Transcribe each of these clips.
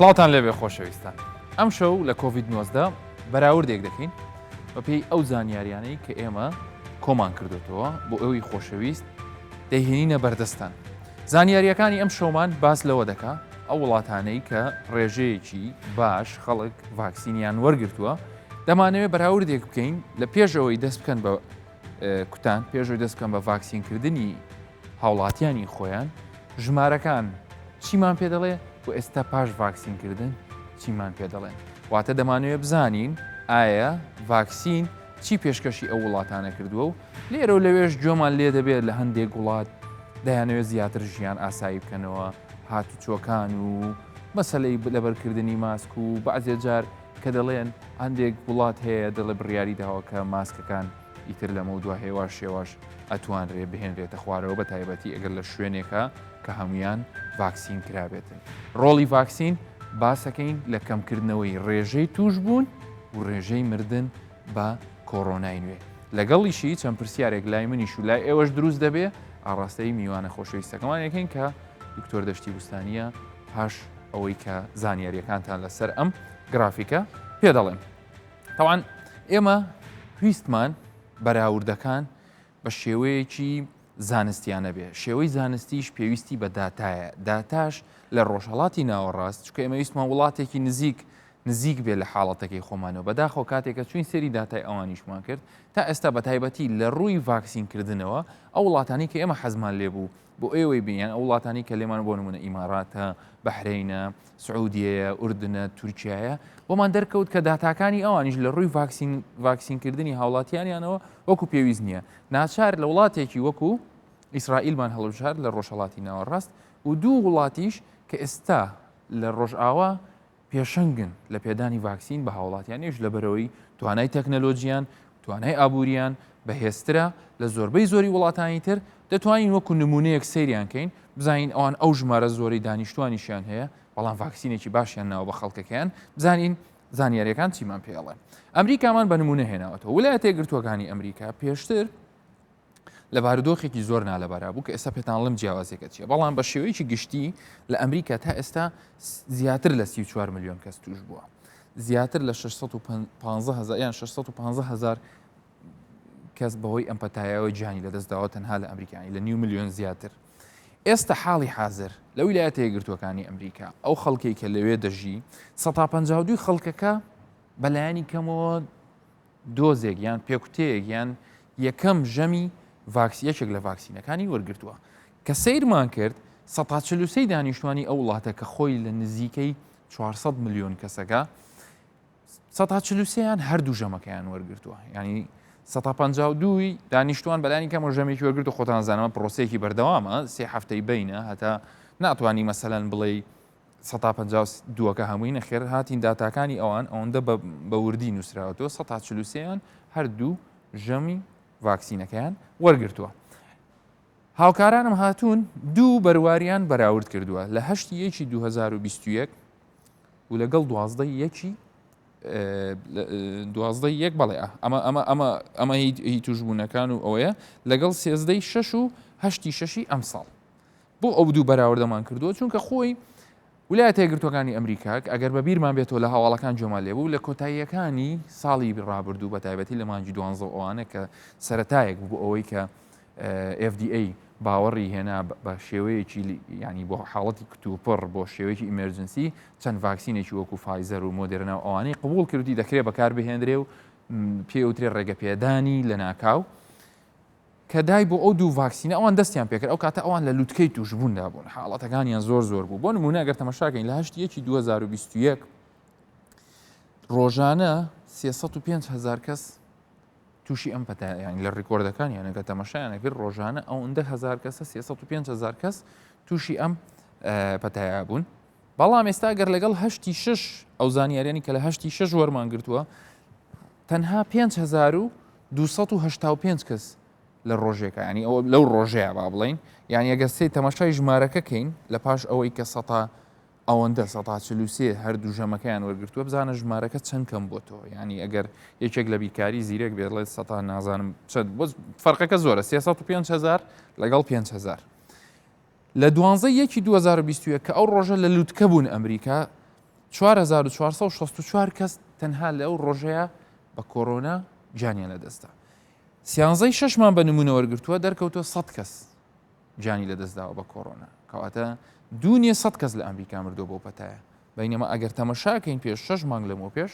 سڵاوتان لێبێ خۆشەویستان ئەمشەو لە کۆڤید 19 بەراوردێک دەکەین بەپێی ئەو زانیاریانەی کە ئێمە کۆمان کردوتەوە بۆ ئەوی خۆشەویست دەیهێنینە بەردەستان زانیاریەکانی ئەم شەومان باس لەوە دەکا ئەو وڵاتانەی کە ڕێژەیەکی باش خەڵک ڤاکسینیان وەرگتووە دەمانەوێت بەراوردێک بکەین لە پێشەوەی دەست بکەن بە کوتان پێشەوەی دەست بکەن بە ڤاکسینکردنی هاوڵاتیانی خۆیان ژمارەکان چیمان پێ دەڵێ و ئێستا پاش ڤاکسینکردن چیمان پێ دەڵێن واتە دەمانەوێت بزانین ئایا ڤاکسین چی پێشکەشی ئەو وڵاتانە کردووە و لێرە و لەوێش گوێمان لێ دەبێت لە هەندێک وڵات دەیانەوێت زیاتر ژیان ئاسایی بکەنەوە هاتوچۆکان و مەسلەی لەبەرکردنی ماسک و بەعزێ جار کە دەڵێن هەندێک وڵات هەیە دەڵێ بڕیاری داوە کە ماسکەکان ئیتر لەمەودوا هێواش هێواش ئەتوانرێ بهێنرێتە خوارەوە بە تایبەتی ئەگەر لە شوێنێکە کە هەمویان ڤاکسین کرابێتن. ڕۆڵی ڤاکسین باسەکەین لە کەمکردنەوەی ڕێژەی تووشبوون و ڕێژەی مردن بە کۆرۆنای نوێ. لەگەڵیشی چەند پرسیارێک لای منیش و لای ئێوەش دروست دەبێ ئاڕاستەی میوانە خۆشەویستەکەمان یەکەین کە دکتۆر دەشتی بوستانیە پاش ئەوەی کە زانیاریەکانتان لەسەر ئەم گرافیکە پێ دەڵێم. تاوان ئێمە ویستمان بەراوردەکان بە شێوەیەکی زانستیانە بێ شێوەی زانستیش پێویستی بە داتایە داتاش لە ڕۆژهڵاتی ناوەڕاست چکە ئێمە ویستمان وڵاتێکی نزیک نزیک بێ لە حاڵەتەکەی خۆمانەوە بەداخەوە کاتێکە چوین سێری داتای ئەوانیشمان کرد تا ئێستا بە تایبەتی لە ڕووی ڤاکسینکردنەوە ئەو وڵاتانی کە ئێمە حەزمان لێ بوو بۆ ئێوەی بین یان ئەو وڵاتانی کە لێمان بۆ نمونە ئیماراتە، بەحرەینە، سعودیەیە، ئوردنە، تورکیایە، بۆمان دەرکەوت کە داتاکانی ئەوانیش لە ڕووی ڤاکسین ڤاکسینکردنی هاوڵاتیانیانەوە وەکو پێویست نییە. ناچار لە وڵاتێکی وەکو ئیسرائیلمان هەڵبژارد لە ڕۆژهەڵاتی ناوەڕاست و دوو وڵاتیش کە ئێستا لە ڕۆژئاوا پێشەنگن لە پێدانی ڤاکسین بە هاوڵاتیان ئەویش لەبەرئەوەی توانای تەکنەلۆجیان توانای ئابووریان بەهێزترە لە زۆربەی زۆری وڵاتانی تر دەتوانین وەکو نمونەیەک سەیریان کەین بزانین ئەوان ئەو ژمارە زۆری دانیشتوانیشیان هەیە بەڵام ڤاکسینێکی باشیان ناوە بە خەڵکەکەیان بزانین زانیاریەکان چیمان پێڵێن ئەمریکامان بە نمونە هێناوەتەوە ویلایەتە یەکگرتووەکانی ئەمریکا پێشتر لە بارودۆخێکی زۆر نالەبارا بوو کە ئێستا پێتان ڵم جیاوازیەکە چیە بەڵام بە شێوەیەکی گشتی لە ئەمریکا تا ئێستا زیاتر لە 34 میلیۆن کەس توش بووە زیاتر لە 615 هزار یان 615 هزار کەس بەهۆی ئەم پەتایەوە گیانی لەدەستداوە تەنها لە ئەمریکانی لە نیو میلیۆن زیاتر ئێستا حاڵی حاضر لە ویلایەتە یەکگرتووەکانی ئەمریکا ئەو خەڵکێک کە لەوێ دەژی 152 خەڵکەکە بەلایەنی کەمەوە دۆزێک یان پێکوتەیەک یان یەکەم ژەمی ڤاکس یەکێک لە ڤاکسینەکانی وەرگرتووە کە سەیرمان کرد 143 دانیشتوانی ئەو وڵاتە کە خۆی لە نزیکەی 400 میلیۆن کەسەکە 143یان هەردوو ژەمەکەیان وەرگرتووە ینی 152 دانیشتوان بەلانی کەمە ژەمێکی وەرگرت و خۆتان زانەمە پرۆسەیەکی بەردەوامە سێ هەفتەی بینە هەتا ناتوانانی مەسەلەن بڵێ سەتا 50 دووەکە هەمووی نەخێر هاتین داتاکانی ئەوان ئەوەندە بە وردی نووسراوەتەوە سەتا 43یان هەردوو ژەمی ڤاکسینەکەیان وەرگرتووە. هاوکارانم هاتوون دوو بەرواریان بەراورد کردووە لە هەشتی یەکی 2021 و لەگەڵ دوازدە یەکی دوازدە یەک بەڵێ ئەمە ئەمە ئەمە ئەمە هی توشبوونەکان و ئەوەیە لەگەڵ سێزدەی شەش و هەشتی شەشی ئەمساڵ بۆ ئەو دوو بەراوردەمان کردووە چونکە خۆی ولایەتە یەکگرتووەکانی ئەمریکا ئەگەر بە بیرمان بێتەوە لە هەواڵەکان گوێمان لێبوو لە کۆتاییەکانی ساڵی ڕابردوو بە تایبەتی لە مانگی دوانزە ئەوانە کە سەتایەک بوو ئەوەی کە FDA باوەڕی هێنا بە شێوەیەکی ینی بۆ حاڵەتی کتوپڕ بۆ شێوەیەکی emergency چەند ڤاکسینێکی وەکو فایزەر و مۆدێرنا و ئەوانەی قبول کردی دەکرێت بەکار بهێنرێ و پێوترێ ڕێگەپێدانی لە ناکاو کە دای بۆ ئەو دوو ڤاکسینە ئەوان دەستیان پێکرد ئەو کاتە ئەوان لە لوتکەی توشبووندا بوون حاڵەتەکانیان زۆر زۆر بوو بۆ نمونە ئەگەر تەمەشاکەین لە هەشتی یەکی 2021 ڕۆژانە 305 هزار کەس تووشی ئەم پەتایان لە ڕیکۆردەکان یانەکە تەمەشایانە کرد ڕۆژانە ئەوەندە هزار کەسە 305 هزار کەس تووشی ئەم پەتایە بوون بەڵام ئێستا گەر لەگەڵ هەشتی شش ئەو زانیاریانی کە لە هەشتی شش وەرمان گرتووە تەنها 5285 کەس لە ڕۆژێکە ینی ئەوە لەو ڕۆژەیە با بڵین یعنی ئەگەر سێ تەماشای ژمارەکە کەین لە پاش ئەوەی کە سەتا ئەوەندە سەتا چلوسێ هەردوو ژەمەکەیان وەرگتووە بزانە ژمارەکە چەند کەم بۆتەوە ینی ئەگەر یەکێک لە بیرکاری زیرەک بێڵێت سەتا نازانم چەند بۆ فەرقەکە زۆرە 305 هزار لەگەڵ 5 هزار لە دوانزە یەکی 2021 کە ئەو ڕۆژە لە لوتکە بوون ئەمریکا. 4464 کەس تەنها لەو ڕۆژەیە بە کۆرۆنا گیانیان لەدەستدا. سیانزەی شەشمان بە نمونە وەرگرتووە دەرکەوتووە 100 کەس گیانی لەدەستداوە بە کۆرۆنا کەواتە دوونیە 100 کەس لە ئەمریکا مردووە بەو پەتایە بینەما ئەگەر تەمەشاکەین پێش شەش مانگ لەمەوە پێش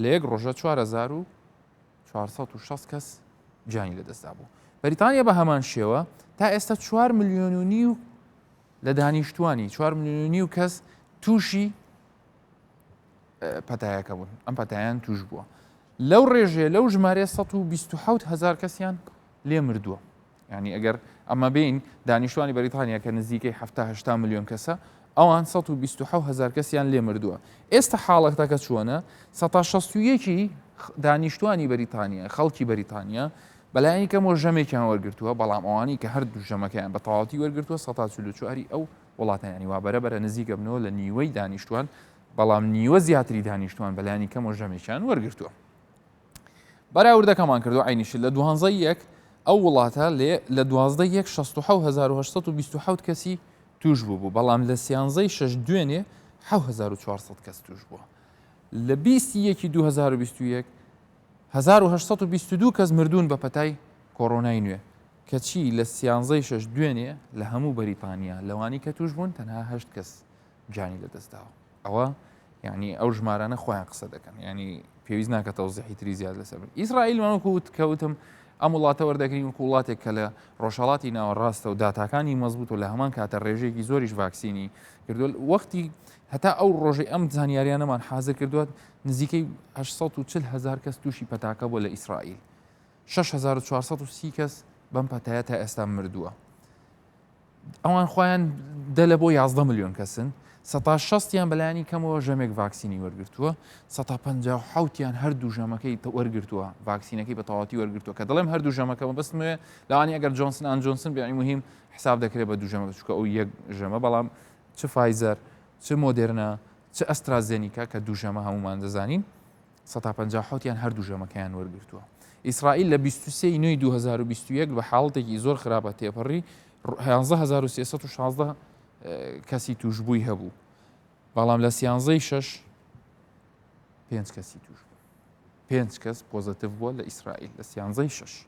لە یەک ڕۆژە 4460 کەس گیانی لەدەستدا بوو. بەریتانیا بە هەمان شێوە تا ئێستا 4 ملیۆن و نیو لە دانیشتوانی 4 ملیۆن و نیو کەس تووشی پەتایەکە بوون ئەم پەتایان توش بووە لەو ڕێژەیە لەو ژمارەیە 127 هزار کەسیان لێ مردووە ینی ئەگەر ئەمە بین دانیشتوانی بەریتانیا کە نزیکەی 70 میلیۆن کەسە ئەوان 127 هزار کەسیان لێ مردووە ئێستا حاڵەتەکە چۆنە 16 دانیشتوانی بەریتانیا خەڵکی بەریتانیا بەلایەنی کەمەوە ژەمێکیان وەرگتووە بەڵام ئەوانی کە هەردوو ژەمەکەیان بە تەواوەتی وەرگتووە 144 ئەو وڵاتە ینی وا بەرە بەرە نزیکە بنەوە لە نیوەی دانیشتوان بەڵام نیوە زیاتری دانیشتوان بەلایەنی کەمەوە ژەمێکیان وەرگتووە بەراوردەکەمان کردو عینیش لە دوانزە یەک ئەو وڵاتە لێ لە دوازدە یەک 1970 کەسی توش بوو بوو بەڵام لە سیانزەی شەش دوێنێ 1400 کەس توش بووە لە 20 یەکی 2021 1822 کەس مردوون بە پەتای کۆرۆنای نوێ کەچی لە سیانزەی شەش دوێنێ لە هەموو بەریتانیا لەوانی کە توش بوون تەنها هەشت کەس گیانی لەدەستداوە ئەوە یعنی ئەو ژمارانە خۆیان قسە دەکەن ینی پێویست ناکە تەوزیحی تری زیاد لەسەر بن ئیسرائیل وەکو کەوتم ئەم وڵاتە وەردەگرین وەکو وڵاتێک کە لە ڕۆژهڵاتی ناوەڕاستە و داتاکانی مەزبوط و لە هەمان کاتە ڕێژەیەکی زۆریش ڤاکسینی کردو وەختی هەتا ئەو ڕۆژەی ئەم زانیاریانەمان حاضر کردووە نزیکەی 840 هزار کەس تووشی پەتاکە بووە لە ئیسرائیل 6430 کەس بەم پەتایە تا ئێستا مردووە ئەوان خۆیان دە لە بۆ 11 ملیۆن کەسن سەتا شەستیان بەلایانی کەمەوە ژەمێک ڤاکسینی وەرگتووە سەتا پ حوتیان هەردوو ژەمەکەی وەرگتووە ڤاکسینەکەی بە تەواتی وەرگتووە کە دەڵێم هەردوو ژەمەکە بەستمێ لەوانی ئەگەر جۆنسن ئان جۆنسن بیانی مهم حساب دەکرێت بە دوو ژەمەکە چونکە ئەو یەک ژەمە بەڵام چ فایزەر چ مۆدێرنا چ ئەسترازێنیکا کە دوو ژەمە هەمومان دەزانین سەتا 57 یان هەردوو ژەمەکەیان وەرگرتووە. ئیسرائیل لە 23 ی نوێی 2021 بە حاڵەتێکی زۆر خراپە تێپەڕی 11316 کەسی توشبووی هەبوو بەڵام لە سیانزەی شەش پێنج کەسی توش بوو پێنج کەس پۆزەتیڤ بووە لە ئیسرائیل لە سیانزەی شەش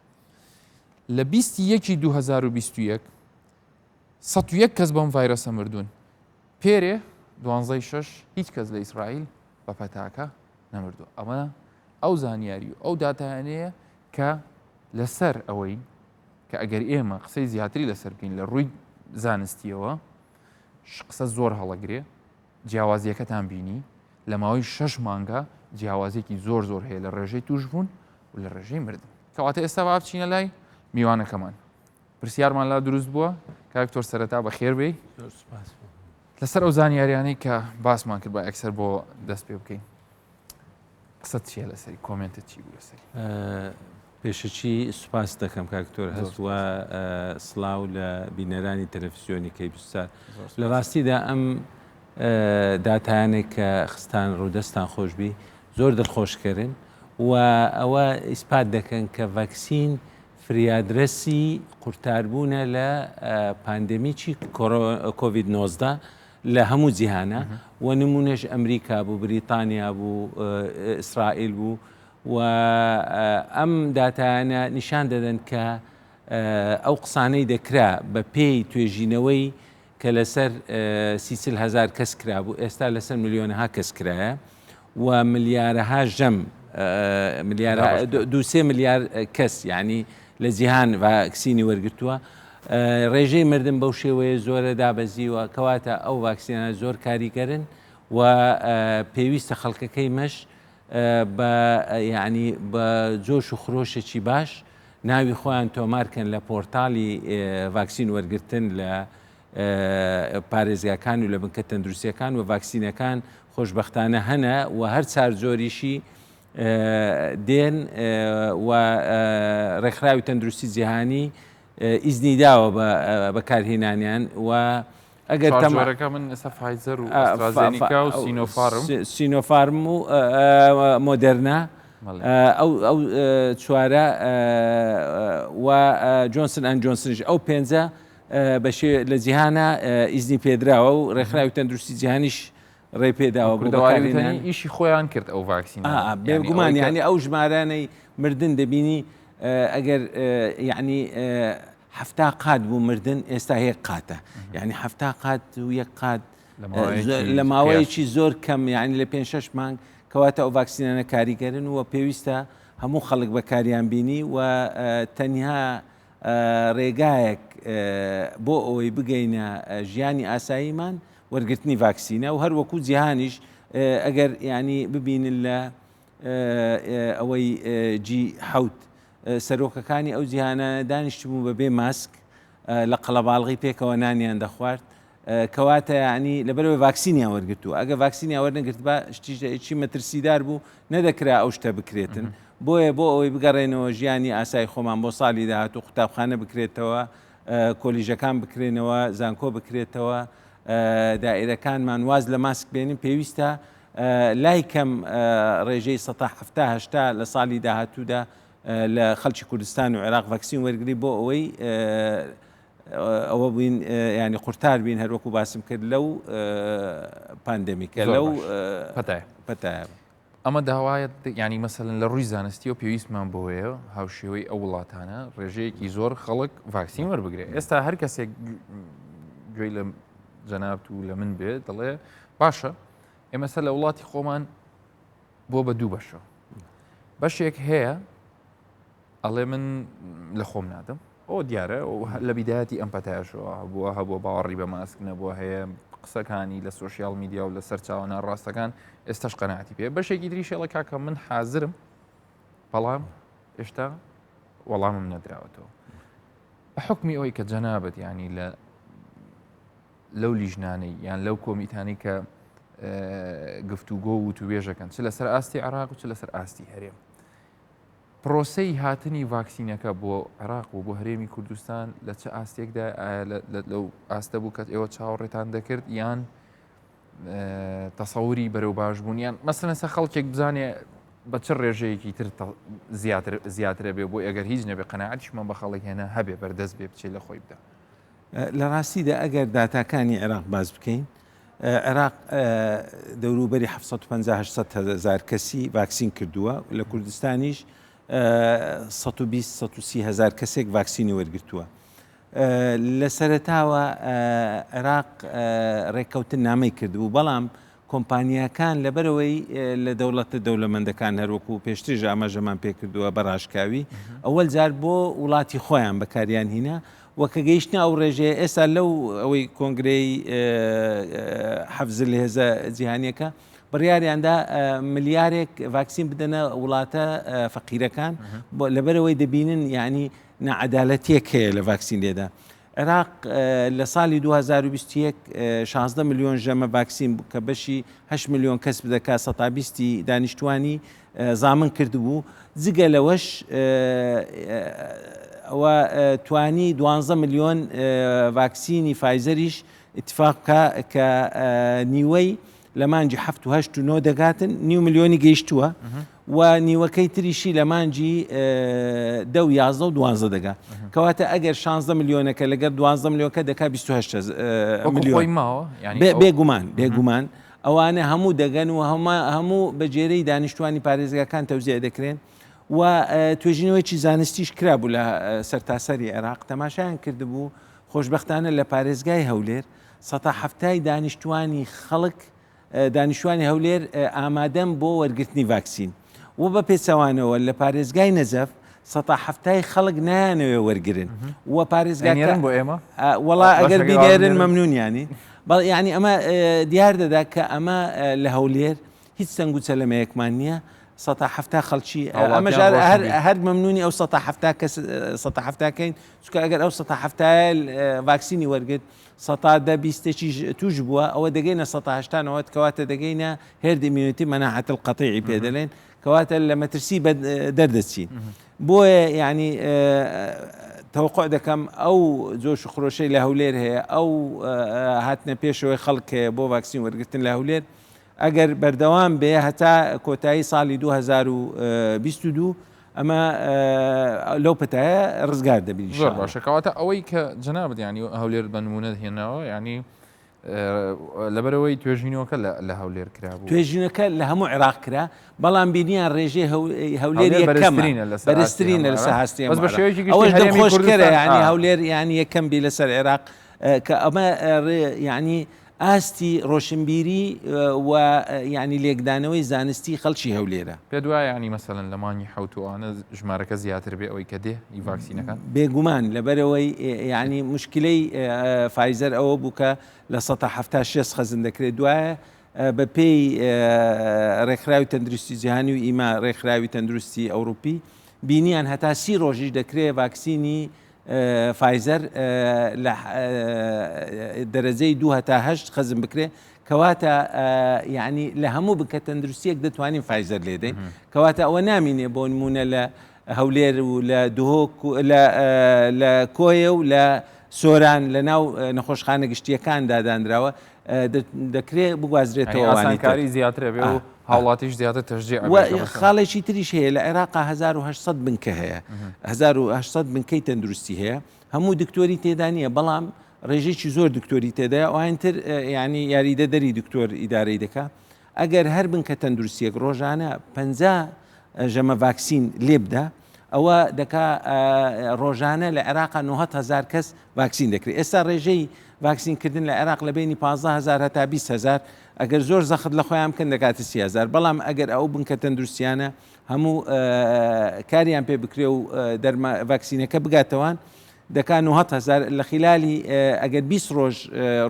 لە 21 2021 101 کەس بەم ڤایرۆسە مردوون پێرێ دوانزەی شەش هیچ کەس لە ئیسرائیل بە پەتاکە نەمردووە ئەمە ئەو زانیاری و ئەو داتایانەیە کە لەسەر ئەوەی کە ئەگەر ئێمە قسەی زیاتری لەسەر بکەین لە ڕووی زانستیەوە قسە زۆر هەڵەگرێ جیاوازیەکەتان بینی لە ماوەی شەش مانگە جیاوازێکی زۆر زۆر هەیە لە ڕێژەی توشبوون و لە ڕێژەی مردن کەواتە ئێستا با بچینە لای میوانەکەمان پرسیارمان لا دروست بووە کاک تۆر سەرەتا بەخێر بێی لەسەر ئەو زانیاریانەی کە باسمان کرد با یەکسەر بۆ دەست پێ بکەین قسەت چییە لەسەری comment ت چی بوو لەسەری؟ پێشەکی سوپاس دەکەم کاک دکتۆر هەست و سڵاو لە بینەرانی تەلەفزیۆنی کەی 24 لە ڕاستیدا ئەم داتایانێک کە خستان ڕوودەستان خۆشببی زۆر دڵخۆشکەرن و ئەوە ئیسپات دەکەن کە ڤاکسین فریادرەسی قورتاربوونە لە پاندێمیکی کۆڤید 19 لە هەموو جیهانە و نمونەش ئەمریکا بوو بریتانیا بوو ئیسرائیل بوو و ئەم داتایانە نیشان دەدەن کە ئەو قسانەی دەکرا بە پێی توێژینەوەی کە لەسەر سیچل هزار کەس کرابوو ئێستا لەسەر ملیۆنەها کەس کرایە و ملیارەها ژەم ملیار دوسێ ملیار کەس یعنی لە جیهان ڤاکسینی وەرگتووە ڕێژەی مردن بەو شێوەیە زۆرە دابەزیوە کەواتە ئەو ڤاکسینە زۆر کاریگەرن و پێویستە خەڵکەکەی مەش بە یعنی بە جۆش و خرۆشێکی باش ناوی خۆیان تۆمارکەن لە پۆرتالی ڤاکسین وەرگتن لە پارێزگاکان و لە بنکە تەندروستیەکان و ڤاکسینەکان خۆشبەختانە هەنە و هەر چار جۆریشی دێن و ڕێکخراوی تەندروستی جیهانی ئیزنی داوە بە بەکارهێنانیان و ئەگەر تەمەرەکە من ئێستا فایزەر و ئەسترازێنیکا و سینۆفارم سینۆفارم و مۆدێرنا ئەو ئەو چوارە و جۆنسن ئەن جۆنسنیش ئەو پێنجە بەشێ لە جیهانە ئیزنی پێدراوە و ڕێکخراوی تەندروستی جیهانیش. ڕێ پێداوە بۆ بەکارهێنانی ئیشی خۆیان کرد ئەو ڤاکسین بێگومان یعنی ئەو ژمارانەی مردن دەبینی ئەگەر یعنی هەفتا قات بوو مردن ئێستا یەک قاتە یعنی هەفتا قات و یەک قات لە ماوەیەکی زۆر کەم یعنی لە پێ شش مانگ کەواتە ئەو ڤاکسینانە کاریگەرن و پێویستە هەموو خەڵک بەکاریان بینی و تەنها ڕێگایەک بۆ ئەوەی بگەینە ژیانی ئاساییمان وەرگرتنی ڤاکسینە و هەر وەکو جیهانیش ئەگەر ینی ببینن لە ئەوەی جی حوت سەرۆکەکانی ئەو جیهانە دانیشتبوون بە بێ ماسک لە قەڵەباڵغی پێکەوە نانیان دەخوارد کەواتە یعنی لەبەرەوەی ڤاکسینیان وەرگتووە ئەگە ڤاکسینیان وەرنەگرتبا شتیش مەترسیدار بوو نەدەکرا ئەو شتە بکرێتن بۆیە بۆ ئەوەی بگەڕێنەوە ژیانی ئاسای خۆمان بۆ ساڵی داهاتوو قوتابخانە بکرێتەوە کۆلیژەکان بکرێنەوە زانکۆ بکرێتەوە دائیرەکانمان واز لە ماسک بێنین پێویستە لای کەم ڕێژەی 1970 لە ساڵی داهاتوودا لە خەڵکی کوردستان و عێراق ڤاکسین وەرگری بۆ ئەوەی ئەوە بووین ینی قورتار بین هەروەکو باسم کرد لەو pandemic ە لەو پەتایە. ئەمە داوایە یانی مەسەلەن لە ڕووی زانستیەوە پێویستمان بۆیە هاوشێوەی ئەو وڵاتانە ڕێژەیەکی زۆر خەڵک ڤاکسین وەربگرێت ئێستا هەر کەسێک گوێی لە جەنابت و لە من بێ دەڵێ باشە ئێمە سەر لە وڵاتی خۆمان بۆ بە دوو بەشە بەشێک هەیە ئەڵێ من لە خۆم نادەم ئەو دیارە لە بیدایەتی ئەم پەتایشەوە هەبووە هەبووە باوەڕی بە ماسک نەبووە هەیە قسەکانی لە social media و لە سەرچاوە ناڕاستەکان ئێستاش قەناعەتی پێ بەشێکی تریش ئەڵێ کاکە من حازرم بەڵام ئێشتا وەڵامم نەدراوەتەوە بە حکمی ئەوەی کە جەنابەت ینی لە لەو لیژنانەی یان لەو کۆمیتانی کە گفتوگۆ و توێژەکەن چ لەسەر ئاستی عراق و چ لەسەر ئاستی هەرێم پرۆسەی هاتنی ڤاکسینەکە بۆ عێراق و بۆ هەرێمی کوردستان لە چ ئاستێکدایە؟ ئایا لەو ئاستە بوو کە ئێوە چاوەڕێتان دەکرد یان تەسەوری بەرەو باشبوون یان مەسەلەن سە خەڵکێک بزانێ بە چ ڕێژەیەکی تر زیاتر زیاترە بێ بۆ ئەگەر هیچ نەبێ قەناعەتیشمان بە خەڵک هێنا هەبێ بەردەست بێ بچێت لە خۆی بدا. لە ڕاستیدا ئەگەر داتاکانی عێراق باس بکەین عێراق دەوروبەری 750 هەزار کەسی ڤاکسین کردووە لە کوردستانیش 120 هزار کەسێک ڤاکسینی وەرگتووە. لە سەرەتاوە عێراق ڕێککەوتن نامەی کردبوو بەڵام کۆمپانیاکان لەبەرەوەی لە دەوڵەتە دەولەمەندەکان هەروەکو پێشتریش ئاماژەمان پێکردووە بە ڕاشکاوی ئەوەل جار بۆ وڵاتی خۆیان بەکاریان هینا و کە گەیشتنە ئەو ڕێژەیە ئێستا لەو ئەوەی کۆنگرەی حەفز هێزە جیهانیەکە بڕیاریاندا ملیارێک ڤاکسین بدەنە وڵاتە فەقیرەکان لەبەرەوەی دەبینن یعنی نەعەدالەتیەک هەیە لە ڤاکسین لێدا عێراق لە ساڵی 2021 16 ملیۆن ژەمە ڤاکسین بوو کە بەشی 8 ملیۆن کەس بدەکا سەتا بیستی دانیشتوانی زامن کردبوو، جگە لەوەش ئەوە توانی دوانزە ملیۆن ڤاکسینی فایزەریش ئیتفاق بکا کە نیوەی لە مانگی هەفت و هەشت و نۆ دەگاتن، نیو ملیۆنی گەیشتووە و نیوەکەی تریشی لە مانگی دە و 11 و دوانزە دەگا. کەواتە ئەگەر 16 ملیۆنەکە لەگەر 12 ملیۆنەکە دەکا 28 ملیۆن. بێگومان بێگومان ئەوانە هەموو دەگەن و هەموو بە گوێرەی دانیشتوانی پارێزگاکان تەوزیع دەکرێن و توێژینەوەیەکی زانستیش کرابوو لە سەرتاسەری عێراق تەماشایان کردبوو خۆشبەختانە لە پارێزگای هەولێر سەتا حەفتای دانیشتوانی خەڵک دانیشتوانی هەولێر ئامادەن بۆ وەرگرتنی ڤاکسین و بە پێچەوانەوە لە پارێزگای نەجەف سەتا حەفتای خەڵک نایانەوێ وەرگرن و پارێزگاکە بۆ ئێمە وەڵا ئەگەر بینێرن مەمنونیانی بەڵێ یانی ئەمە دیار دەدا کە ئەمە لە هەولێر هیچ سەنگ و چەلەمەیەکمان نییە سەتا حەفتا خەڵکی ئەمە هەر هەر مەمنونی ئەو سەتا حەفتا کەس سەتا حەفتاکەین چونکە ئەگەر ئەو سەتا حەفتایە ڤاکسینی وەرگرت سەتا دە بیستێکیش توش بووە ئەوە دەگەینە سەتا هەشتانەوە کەواتە دەگەینە herd immunity مناعة القطيع پێ دەلێن کەواتە لە مەترسی دەردەچین بۆیە یعنی تەوەقع دەکەم ئەو جۆش و خرۆشەی لە هەولێر هەیە ئەو هاتنە پێشەوەی خەڵک هەیە بۆ ڤاکسین وەرگتن لە هەولێر ئەگەر بەردەوام بێ هەتا کۆتایی ساڵی 2022 ئەمە لەو پەتایە ڕزگار دەبین زۆر باشە کەواتە ئەوەی کە جەنابت ینی هەولێر بە نمونە هێناوە ینی لەبەرەوەی توێژینەوەکە لە هەولێر کرا توێژینەکە لە هەموو عێراق کرا بەڵام بینیان ڕێژەی هەولێر یەکەمە بەرزترینە لەسەر ئاستی بەس بە شێوەیەکی گشتی ئەوەش هەرێمی دڵخۆشکەرە کوردستان یعنی هەولێر یعنی یەکەم بی لەسەر عێراق کە ئەمە یعنی ئاستی ڕۆشنبیری و یعنی لێکدانەوەی زانستی خەڵکی هەولێرە. پێت وایە یعنی مەسەلەن لە مانگی حەوت و ئەوانە ژمارەکە زیاتر بێ ئەوەی کە دێ ی ڤاکسینەکان؟ بێگومان لەبەرئەوەی یعنی موشکیلەی فایزەر ئەوە بوو کە 70% 60 خەزن دەکرێت دوایە بە پێی ڕێکخراوی تەندروستی جیهانی و ئیما ڕێکخراوی تەندروستی ئەوروپی بینیان هەتا سی ڕۆژیش دەکرێت ڤاکسینی فایزەر لە دەرەجەی دوو هەتا هەشت خەزم بکرێت کەواتە یعنی لە هەموو بکە تەندروستیەک دەتوانین فایزەر لێدەین کەواتە ئەوە نامینێ بۆ نمونە لە هەولێر و لە دهۆک لە کۆیە و لە سۆران لە ناو نەخۆشخانە گشتیەکاندا دانراوە دەکرێت بگوازرێتەوە ئاسانکاری زیاترە بێ و هاوڵاتیش زیاتر تەشجیع خاڵێکی تریش هەیە لە عێراق 1800 بنکە هەیە 1800 بنکەی تەندروستی هەیە هەموو دکتۆری تێدا نییە بەڵام ڕێژێکی زۆر دکتۆری تێدایە ئەوان تر ینی یاریدە دەری دکتۆر ئیدارەی دەکا ئەگەر هەر بنکە تەندروستیەک ڕۆژانە 50 ژەمە ڤاکسین لێبدا ئەوە دەکا ڕۆژانە لە عێراقا 900 هزار کەس ڤاکسین دەکرێت ئێستا ڕێژەی ڤاکسین کردن لە عێراق لە بینی 15 هزار هەتا 20 هزار ئەگەر زۆر زەخت لە خۆیان بکەن دەکاتە 30 هزار بەڵام ئەگەر ئەو بنکە تەندروستیانە هەموو کاریان پێ بکرێ و دەرما ڤاکسینەکە بگاتەوان دەکا 900 هزار لە خلالی ئەگەر 20 ڕۆژ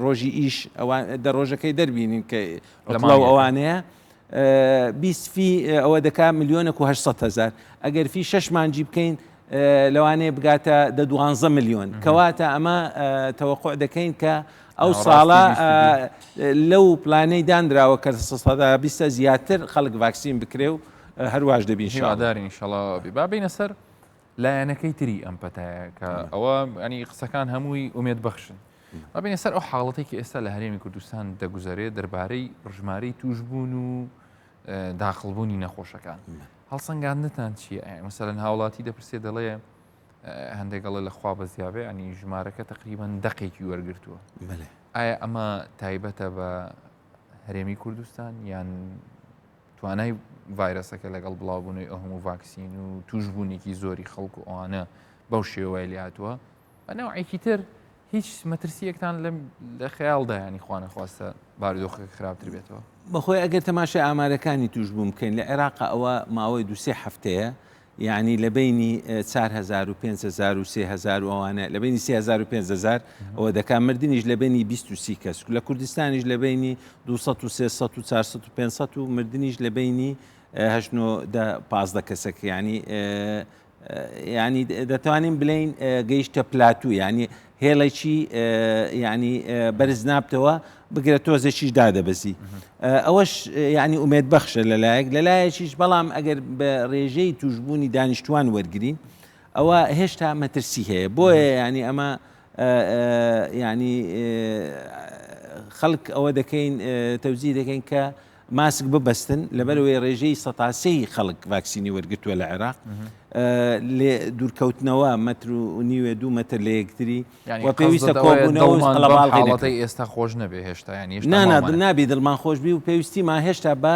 ڕۆژی ئیش ئەوان دە ڕۆژەکەی دەربینین کە لە ئەوانەیە 20 فی ئەوە دەکا ملیۆنێک و 800 هزار ئەگەر فی شەش مانجی بکەین لەوانەیە بگاتە دە دوانزە ملیۆن کەواتە ئەمە تەوەقع دەکەین کە ئەو ساڵە لەو پلانەی دانراوە کە سەدا بیستە زیاتر خەڵک ڤاکسین بکرێ و هەرواش دەبین هیوادارین ئینشەڵا بی با بینە سەر لایەنەکەی تری ئەم پەتایە کە ئەوە ئەنی قسەکان هەمووی ئومێد بەخشن با بینە سەر ئەو حاڵەتێک کە ئێستا لە هەرێمی کوردستان دەگوزەرێ دەربارەی ڕژمارەی توشبوون و داخڵبوونی نەخۆشەکان هەڵسەنگاندنتان چییە؟ مەسەلەن هاوڵاتی دەپرسێ دەڵێ هەندێک گەڵێ لە خوا بەزیابێ ئەنی ژمارەکە تقریبان دەقێکی وەرگتووە ئایا ئەمە تایبەتە بە هەرێمی کوردستان یان توانای ڤایرەسەکە لەگەڵ بڵاوبوونەوەی ئەو هەموو ڤاکسین و توشبوونێکی زۆری خەڵک و ئەوانە بەو شێوەیە لێهاتووە بە نەوعێکی تر هیچ مەترسیەکتان لە خەیاڵدا ینی خوانەخواستە بارودۆخەکە خراپتر بێتەوە؟ بەخۆی ئەگەر تەماشای ئامارەکانی توشبوون بکەین لە عێراق ئەوە ماوەی دوسێ هەفتەیە یعنی لە بینی 4000 و 5000 و 3000 و ئەوانە لە بینی 3000 و 5000 ئەوە دەکا مردنیش لە بینی 23 کەس لە کوردستانیش لە بینی 200 و 300 و 400 و 500 و مردنیش لە بینی 8 9 15 کەسەکە یعنی یانی دەتوانین بلین گەیشتە plateau یانی هێڵێکی ینی بەرز نابتەوە بگرە تۆزێکیش دادەبەزی ئەوەش ینی ئومێد بەخشە لەلایەک لەلایەکیش بەڵام ئەگەر بە ڕێژەی توشببوونی دانیشتوان وەرگین ئەوە هێشتا مەترسی هەیە بۆیە ینی ئەمە ینی خەڵک ئەوە دەکەین تەوزی دەکەین کە ماسک ببەستن، لەبەرئەوەی ڕێژەی سەتا سێی خەڵک ڤاکسینی وەرگرتووە لە عێراق، لێ دوورکەوتنەوە مەتر و نیوێ دوو مەتر لە یەکتری و پێویستە کۆبوونەوە و قەڵەباڵغی حاڵەتەی ئێستا خۆش نەبێ هێشتا یانی هێشتا نا نا ماوەمانە. نابی دڵمان خۆش بی و پێویستیمان هێشتا بە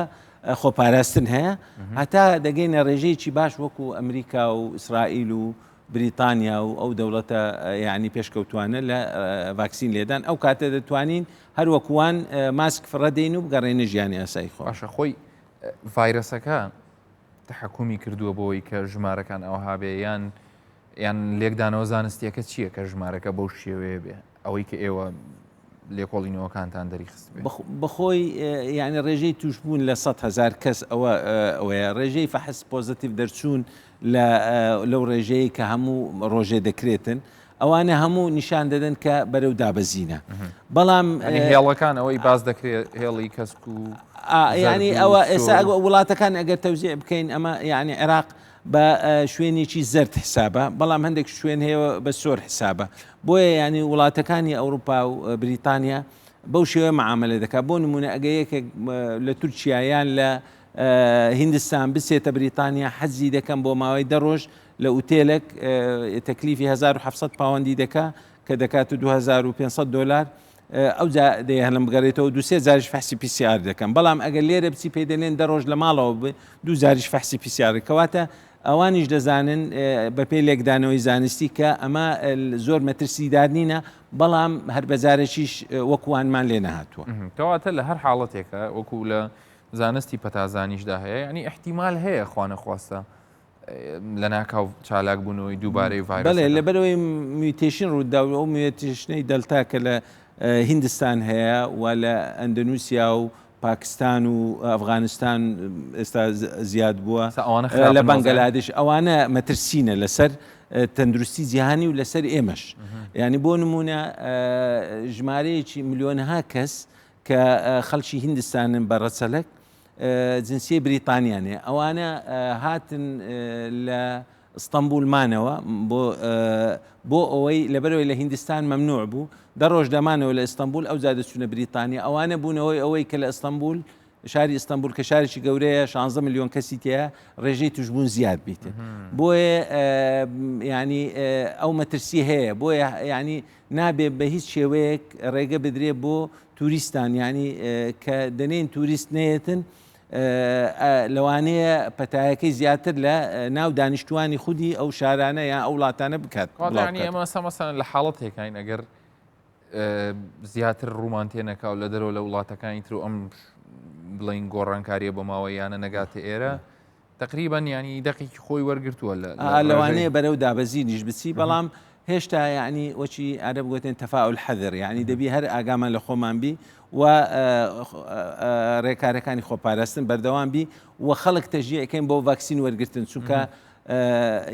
خۆپاراستن هەیە هەتا دەگەینە ڕێژەیەکی باش وەکو ئەمریکا و ئیسرائیل و بریتانیا و ئەو دەوڵەتە یانی پێشکەوتوانە لە ڤاکسین لێدان ئەو کاتە دەتوانین هەر وەکوان ماسک فڕە دێین و بگەڕێنە ژیانی ئاسایی خۆ. باشە خۆی ڤایرەسەکە تەحەکومی کردووە بۆی کە ژمارەکان ئەوها بێ یان یان لێکدانەوە زانستیەکە چییە کە ژمارەکە بەو شێوەیە بێ ئەوەی کە ئێوە لێکۆڵینەوەکانتان دەریخست بێ؟ بەخۆی یعنی ڕێژەی توشبوون لە 100 هزار کەس ئەوە ئەوەیە ڕێژەی فەحس positive دەرچوون لە لەو ڕێژەیە کە هەموو ڕۆژێ دەکرێتن ئەوانە هەموو نیشان دەدەن کە بەرەو دابەزینە بەڵام هێڵەکان ئەوەی باز دەکرێت هێڵی کەسک و ینی ئەوە ئێستا وڵاتەکان ئەگەر تەوزیع بکەین ئەمە یعنی عێراق بە شوێنێکی زەرد حسابە بەڵام هەندێک شوێن هەیە بە سۆر حسابە بۆیە ینی وڵاتەکانی ئەوروپا و بریتانیا بەو شێوە معاملە دەکات بۆ نمونە ئەگە یەکێک لە تورکیا یان لە هیندستان بچێتە بریتانیا حەجی دەکەم بۆ ماوەی دە ڕۆژ لە ئوتێلێک تەکلیفی 1700 پاوەندی دەکا کە دەکات 2500 دلار. ئەوجا دەیهلم بگەڕێتەوە دوسێ جاریش فەحسی PCR دەکەم بەڵام ئەگەر لێرە بچی پێی دەلێن دە ڕۆژ لە ماڵەوە بێ دوو جاریش فەحسی PCR کەواتە ئەوانیش دەزانن بەپێی لێکدانەوەی زانستی کە ئەمە زۆر مەترسیدار نینە بەڵام هەر بەجارێکیش وەکوانمان لێ نەهاتووە. کەواتە لە هەر حاڵەتێکە وەکو لە زانستی پەتازانیشدا هەیە یعنی احتیمال هەیە خوانەخواستە لە ناکاو چالاک بوونەوەی دووبارەی ڤایرۆسەکە. بەڵێ لەبەرئەوەی mutation ڕوودا و ئەو mutation ەی دەلتا کە لە هیندستان هەیە و لە ئەندەنوسیا و پاکستان و ئەفغانستان ئێستا زیاد بووە لە بەنگلادش ئەوانە مەترسینە لەسەر تەندروستی جیهانی و لەسەر ئێمەش ینی بۆ نمونە ژمارەیەکی ملیۆنها کەس کە خەڵکی هیندستانن بە ڕەچەلەک جنسیەی بریتانیان هەیە ئەوانە هاتن لە ئستانبول مانەوە بۆ بۆ ئەوەی لەبەرەوەی لە هیندستان مەمنوع بوو دە ڕۆژ دەمانەوە لە ئستانبول ئەو جا دەچوونە بریتانیا ئەوانە بوونەوەی ئەوەی کە لە ئستانبول شاری ئستانبول کە شارێکی گەورەیە 16 میلیۆن کەسی تەیە ڕێژەی توشبوون زیاد بیت بۆیە ینی ئەو مەترسی هەیە بۆیە ینی نابێ بە هیچ شێوەیەک ڕێگە بدرێ بۆ توریستان یانی کە دەنێن توریست نەیەتن لەوانەیە پەتایەکەی زیاتر لە ناو دانیشتوانی خودی ئەو شارانە یا ئەو وڵاتانە بکات ئێمە سەمەسەن لە حاڵەتێکین ئەگەر زیاتر ڕوومان تێنەکاو لە دەرەوە لە وڵاتەکانی تر و ئەم بڵین گۆڕانکاریە بۆ ماوەیانە نەگاتە ئێرە تەقریبەن یانی دەقێکی خۆی وەرگرتووە لە لەوانەیە بەرەو دابەزینیش بچی بەڵام هێشتا یعنی وەچی عەرەب گوتن تفاؤل حذر یعنی دەبی هەر ئاگامان لە خۆمان بی و ڕێکارەکانی خۆپاراستن بەردەوام بی و خەڵک تەژیعکەین بۆ ڤاکسین وەرگتن چونکە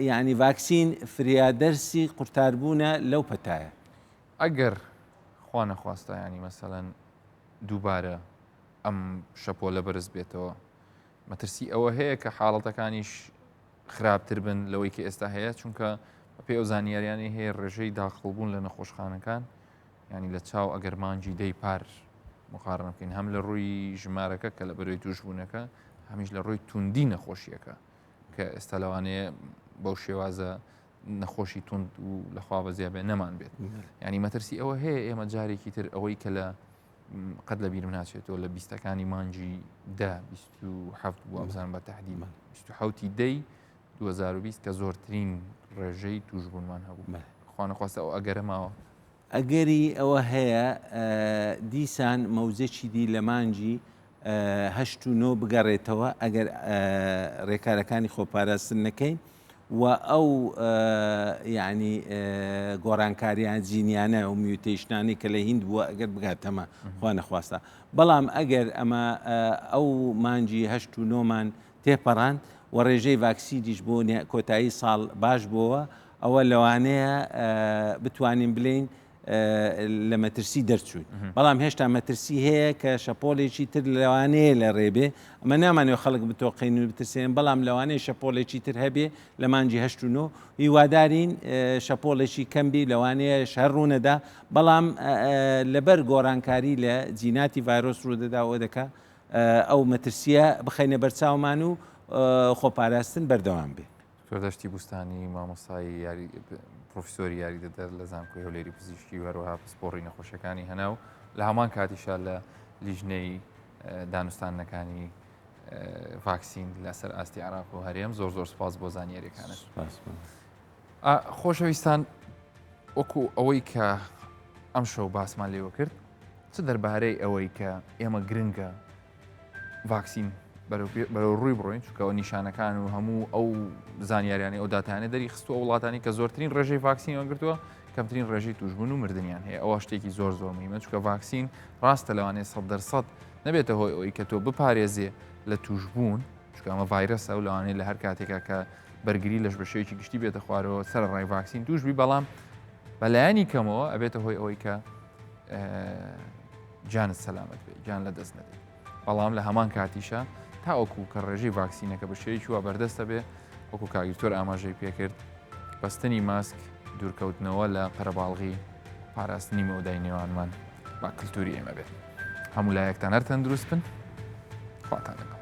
یعنی ڤاکسین فریادەرسی قورتاربوونە لەو پەتایە. ئەگەر خوا نەخواستە ینی مەسەەن دووبارە ئەم شەپۆلە بەرز بێتەوە مەترسی ئەوە هەیە کە حاڵەتەکانیش خراپتر بن لەوەی کە ئێستا هەیە چونکە بەپێی ئەو زانیاریانەی هەیە ڕێژەی داخڵبوون لە نەخۆشخانەکان ینی لە چاو ئەگەر مانگی دەی پار مقارنە بکەین هەم لە ڕووی ژمارەکە کە لە بەرەی توشبوونەکە هەمیش لە ڕووی توندی نەخۆشیەکە کە ئێستا لەوانەیە بەو شێوازە نەخۆشی توند و لەخوا بەزیابێ نەمان بێت ینی مەترسی ئەوە هەیە ئێمە جارێکی تر ئەوەی کە لە قەت لە بیرم ناچێتەوە لە بیستەکانی مانگی دە 27 بوو ئەبزانم بە تهدید 27 دەی 2020 کە زۆرترین ڕێژەی توشبوونمان هەبوو خوانەخواستە ئەو ئەگەرە ماوە. ئەگەری ئەوە هەیە دیسان مەوجەکی دی لە مانگی هەشت و نۆ بگەڕێتەوە ئەگەر ڕێکارەکانی خۆپاراستن نەکەین و ئەو یعنی گۆڕانکاریان جینیانە و mutation انی کە لە هیند بووە ئەگەر بگاتەمە خوا نەخواستە بەڵام ئەگەر ئەمە ئەو مانگی هەشت و نۆمان تێپەڕاند و ڕێژەی ڤاکسینیش بۆ کۆتایی ساڵ باش بۆوە ئەوە لەوانەیە بتوانین بلین لە مەترسی دەرچووین بەڵام هێشتا مەترسی هەیە کە شەپۆلێکی تر لەوانەیە لە ڕێبێ ئەمە نامانەوە خەڵک بتۆقین و بترسێن بەڵام لەوانەیە شەپۆلێکی تر هەبێ لە مانگی هەشت و نۆ هیوادارین شەپۆلێکی کەمبی لەوانەیە هەر ڕوونەدا بەڵام لەبەر گۆڕانکاری لە جیناتی ڤایرۆس ڕوودەدا ئەوە دەکا ئەو مەترسیە بخەینە بەرچاومان و خۆپاراستن بەردەوام بێ. دکتۆر دەشتی بوستانی مامۆستای یاری پرۆفیسۆری یاریدەدەر لە زانکۆی هەولێری پزیشکی و هەروەها پسپۆڕی نەخۆشیەکانی هەناو لە هەمان کاتیشا لە لیژنەی دانوستاندنەکانی ڤاکسین لەسەر ئاستی عراق و هەرێم زۆر زۆر سپاس بۆ زانیاریەکانت. خۆشەویستان وەکو ئەوەی کە ئەم شەو باسمان لێوە کرد چ دەربارەی ئەوەی کە ئێمە گرنگە ڤاکسین بەرەو ڕووی بڕۆین چونکەەوە نیشانەکان و هەموو ئەو زانیاریانی ئەو داتانە دەری خستووە وڵاتانی کە زۆرترین ڕێژەی ڤاکسین وەرگتووە کەمترین ڕێژەی توشبوون و مردنیان هەیە ئەوە شتێکی زۆر زۆر مهمە چونکە ڤاکسین ڕاستە لەوانەیە 100% نەبێتە هۆی ئەوەی کە تۆ بپارێزێ لە توشبوون چونکە ئەمە ڤایرەسە و لەوانەیە لە هەر کاتێکا کە بەرگری لەش بە شێوەیەکی گشتی بێتە خوارەوە سەر ڕای ڤاکسین توش بی بەڵام بەلایەنی کەمەوە ئەبێتە هۆی ئەوەی کە گیانت سەلامەت بێ گیان لە دەست نەدەیت بەڵام لە هەمان کاتیشە تاوەکو کە ڕێژەی ڤاکسینەکە بە شێوەیەکی وا بەردەستە بێ وەکو کاک دکتۆر ئاماژەی پێکرد بەستنی ماسک دوورکەوتنەوە لە قەرەباڵغی پاراستنی مەودای نێوانمان با کللتوری ئێمە بێت هەموو لایەکتان هەر تەندروست بن خواتان لەگەڵ.